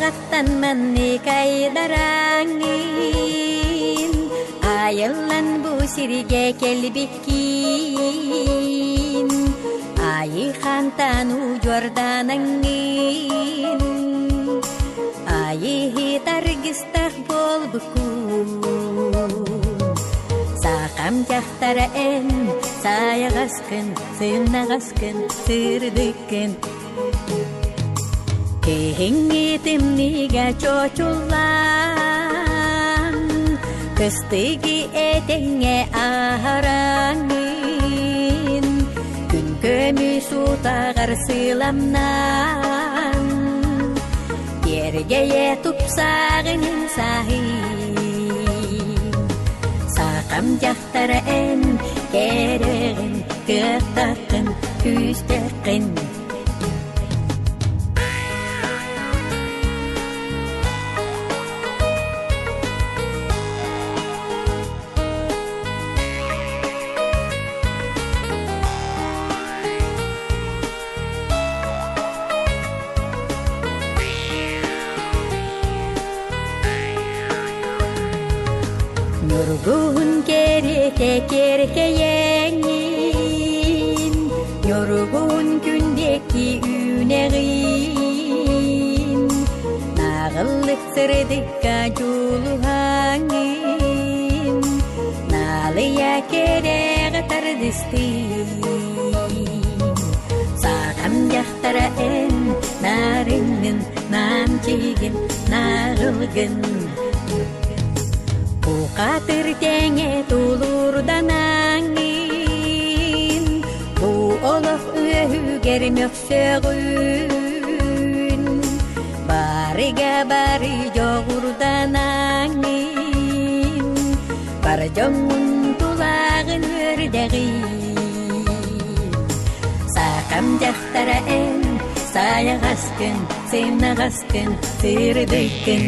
Айылҕаттан маннык айдараҥҥын, Айыллан бу сиргэ кэлбиккин, Айыы хантан удьуорданаҥҥын, Айыыһыт аргыстах буолбуккун. Сахам дьахтара эн сайаҕаскын, сымнаҕаскын, сырдыккын. Киһиҥҥи тымныыга чочуллан, Кыстыгы этэҥҥэ аһараҥҥын, Күн көмүс утаҕар сыламнаан, Киэргэйэ тупсаҕын саһыы. Сахам дьахтара эн кэрэҕин, кыахтаххын, күүстэххин. Ньургуһун кэриэтэ киэркэйэҥҥин, Ньургуһун күн диэки үүнэҕин, Нааҕыллык сырдыкка дьулуһаҥҥын, Наалыйа кэрэҕэ тардыстыын. Саатам дьахтара эн нарыҥҥын, намчыгын, наҕылгын. Бухатыр тэҥэ тулуурданаҥҥын, Бу олох үөһүгэр мөхсөҕүн, Барыга бары дьоҕурданаҥҥын, Бар дьоҥҥун тулааҕын үөрдэҕин. Саакам дьахтара эн, сайаҕаскын, сымнаҕаскын, сырдыккын.